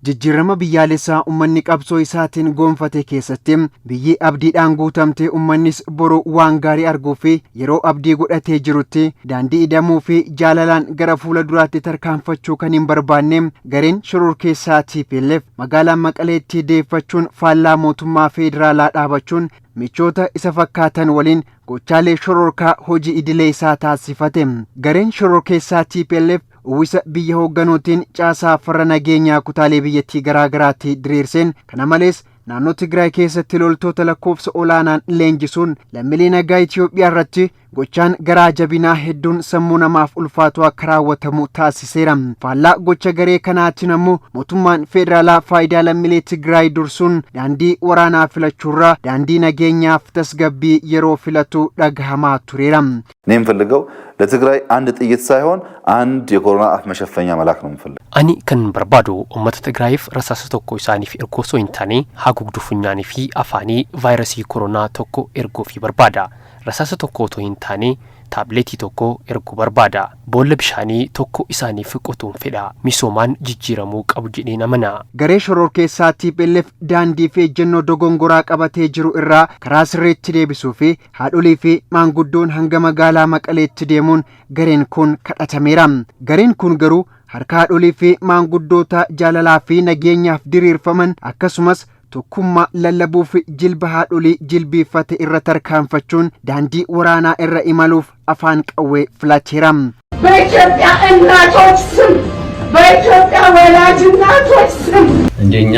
Jijjiirama biyyaalessaa uummanni qabsoo isaatiin goonfate keessatti biyyi abdiidhaan guutamte, uummannis boru waan gaarii arguu fi yeroo abdii godhatee jirutti daandii ida'amuu fi jaalalaan gara fuula duraatti tarkaanfachuu kan hin barbaanne gareen shororkeessaa TPLF magaalaa Maqaleetti deeffachuun faallaa mootummaa federaalaa dhaabachuun michoota isa fakkaatan waliin gochaalee shororkaa hojii idilee isaa taasifate. Gareen shororkeessaa TPLF uwwisa biyya hoogganuutiin caasaa farra nageenyaa kutaalee biyyattii garaa garaatti diriirseen, kana malees naannoo Tigraay keessatti loltoota lakkoofsa olaanaan leenjisuun lammiilee nagaa Itoophiyaa irratti gochaan garaa jabinaa hedduun sammuu namaaf ulfaatu akka raawwatamu taasiseera. Faallaa gocha garee kanaatiin ammoo mootummaan federaalaa faayidaa lammiilee Tigraay dursuun daandii waraanaa filachuurraa daandii nageenyaaf tasgabbii yeroo filatu dhagahamaa tureera. እኔ የምፈልገው ለትግራይ አንድ ጥይት ሳይሆን አንድ የኮሮና አፍ መሸፈኛ መላክ ነው የምፈልገው። Ani kan barbaadu uummata Tigraayiif rasaasa tokko isaaniif erguu osoo hin taane haguugduu funyaanii fi afaanii vaayirasii koronaa tokko erguufii barbaada. Rasaasa tokko otoo hin taane taabileetii tokko erguu barbaada. Boolla bishaanii tokko isaaniif qotuun fedha. Misoomaan jijjiiramuu qabu jedheen amana. Garee shororkeessaa TPLF daandii fi ejjennoo dogongoraa qabatee jiru irraa karaa sirriitti deebisuu fi haadholii fi maanguddoon hanga magaalaa Maqaleetti deemuun gareen kun kadhatameera. Gareen kun garuu harka haadholii fi maanguddoota jaalalaa fi nageenyaaf diriirfaman, akkasumas tokkummaa lallabuuf jilba haadholii jilbiiffate irra tarkaanfachuun daandii waraanaa irra imaluuf afaan qawwee filateera. በኢትዮጵያ እናቶች ስም፣ በኢትዮጵያ ወላጅ እናቶች ስም እንደኛ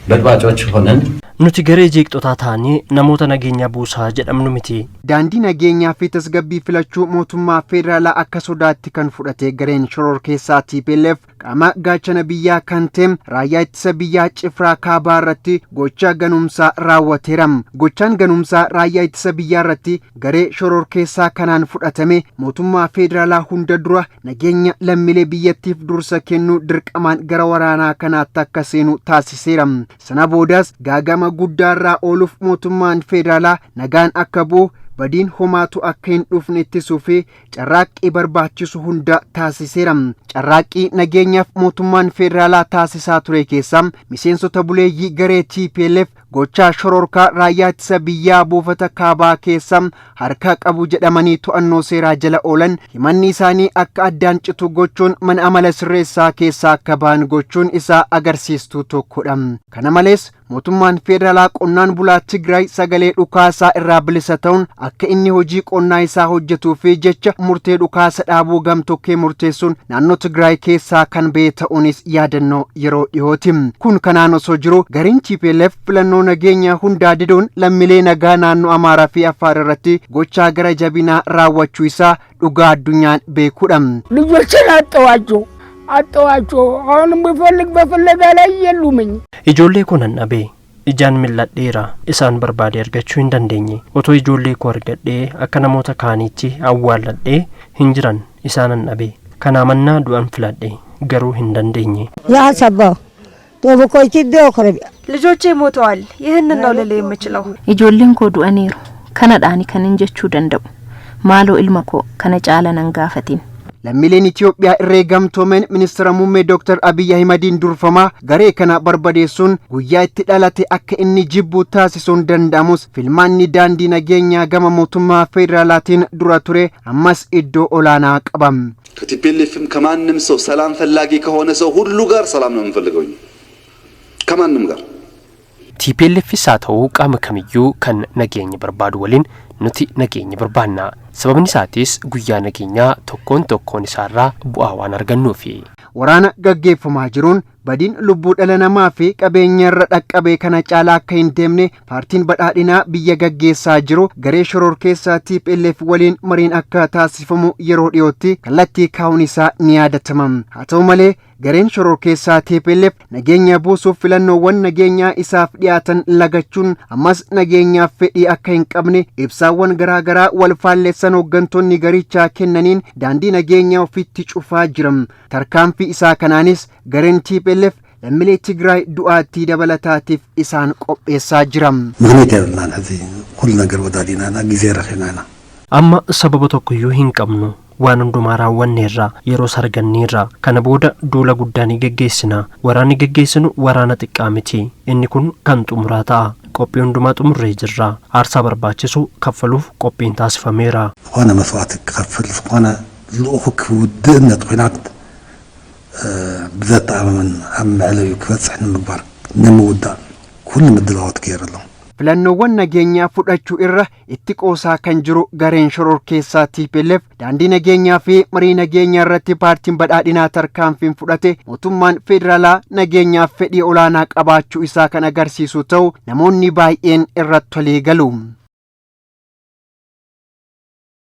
በጥባጮች ሆነን Nuti garee jeeqxotaa taanee namoota nageenya buusaa jedhamnu miti. Daandii nageenyaa fi tasgabbii filachuu mootummaa federaalaa akka sodaatti kan fudhate gareen shororkeessaa TPLF qaama gaachana biyyaa kan ta'e raayyaa ittisa biyyaa cifraa kaabaa irratti gocha ganumsaa raawwateera. Gochaan ganumsaa raayyaa ittisa biyyaa irratti garee shororkeessaa kanaan fudhatame mootummaa federaalaa hunda dura nageenya lammiilee biyyattiif dursa kennuu dirqamaan gara waraanaa kanaatti akka seenu taasiseera. Sana boodas gaagama guddaarraa ooluuf mootummaan federaalaa nagaan akka bu'u, badiin homaatu akka hin dhufne ittisuu fi carraaqqii barbaachisu hunda taasiseera. Carraaqqii nageenyaaf mootummaan federaalaa taasisaa ture keessaa miseensota buleeyyii garee TPLF gochaa shororkaa raayyaa ittisa biyyaa buufata kaabaa keessa harka qabu jedhamanii to'annoo seeraa jala oolan himanni isaanii akka addaan citu gochuun mana amala sirreessaa keessaa akka ba'an gochuun isaa agarsiistuu tokkodha. Kana malees mootummaan federaalaa qonnaan bulaa Tigraay sagalee dhukaasaa irraa bilisa ta'uun akka inni hojii qonnaa isaa hojjetuu fi jecha murtee dhukaasa dhaabuu gamtokkee murteessuun naannoo Tigraay keessaa kan ba'e ta'uunis yaadannoo yeroo dhiyooti. Kun kanaan osoo jiru gareen TPLF filannoo nageenyaa hundaa diduun lammiilee nagaa naannoo Amaaraa fi Affaar irratti gochaa gara jabinaa raawwachuu isaa dhugaa addunyaan beekudha. ልጆችን አጠዋቸው አጠዋቸው። አሁንም ብፈልግ በፍለጋ ላይ የሉምኝ። Ijoollee koo nan dhabee, ijaan mil'adheera, isaan barbaade argachuu hin dandeenye. Otoo ijoollee koo argadhee akka namoota kaaniitti awwaalladhee, hin jiran, isaanan dhabe. Kanaa mannaa du'an filadhe, garuu hin dandeenye. ልጆቼ ሞተዋል። ይህንን ነው ልል የምችለው። Ijoolleen koo du'aniiru. Kanadhaani kanin jechuu danda'u. Maaloo ilma koo, kana caala nan gaafatin. Lammiileen Itoophiyaa irree gamtoomeen ministeera muummee Dr. Abiyyi Ahimadiin durfamaa garee kana barbadeessuun guyyaa itti dhalate akka inni jibbu taasisuun danda'amus, filmaanni daandii nageenyaa gama mootummaa federaalaatiin dura ture ammas iddoo olaanaa qaba. ከቲፒኤልኤፍም ከማንም ሰው ሰላም ፈላጊ ከሆነ ሰው ሁሉ ጋር ሰላም ነው የምንፈልገው እኛ፣ ከማንም ጋር። TPLFis haa ta'uu qaama kamiyyuu kan nageenya barbaadu waliin nuti nageenya barbaanna. Sababni isaatis guyyaa nageenyaa tokkoon tokkoon isaarraa bu'aa waan argannuufi. Waraana gaggeeffamaa jiruun badiin lubbuu dhala namaa fi qabeenya irra dhaqqabe kana caalaa akka hin deemne paartiin badhaadhinaa biyya gaggeessaa jiru garee shororkeessaa TPLF waliin mariin akka taasifamu yeroo dhiyootti kallattii kaa'uun isaa ni yaadatama. Haa ta'u malee gareen shororkeessaa TPLF nageenya buusuuf filannoowwan nageenyaa isaaf dhiyaatan lagachuun ammas nageenyaaf fedhii akka hin qabne ibsaawwan garaa garaa wal faalleessan hooggantoonni garichaa kennaniin daandii nageenyaa ofitti cufaa jira. Tarkaanfii isaa kanaanis gareen TPLF lammiilee Tigraay du'aattii dabalataatiif isaan qopheessaa jira. ምክንያት የብልናን ሕዚ ኩሉ ነገር ወዳዲና ኢና ግዜ ረኺብና ኢና። Amma sababa tokkoyyuu hin qabnu. Waan hundumaa raawwanneerra, yeroos arganneerra. Kana booda duula guddaa ni geggeessina. Waraanni geggeessinu waraana xiqqaa miti. Inni kun kan xumuraa ta'a. Qophii hundumaa xumurree jirra. Aarsaa barbaachisu kaffaluuf qophiin taasifameera. ዝኾነ መስዋዕቲ ክኸፍል ዝኾነ ልኡኹ ክውድእ ነቲ ኩናት ብዘተኣማምን ኣብ መዕለዩ ክበፅሕ ንምግባር ንምውዳእ ኩሉ ምድላዋት ገይሩ ኣሎ። Filannoowwan nageenyaa fudhachuu irra itti qoosaa kan jiru gareen shororkeessaa TPLF daandii nageenyaa fi marii nageenyaa irratti paartiin badhaadhinaa tarkaanfiin fudhate mootummaan federaalaa nageenyaaf fedhii olaanaa qabaachuu isaa kan agarsiisu ta'u namoonni baay'een irratti walii galu.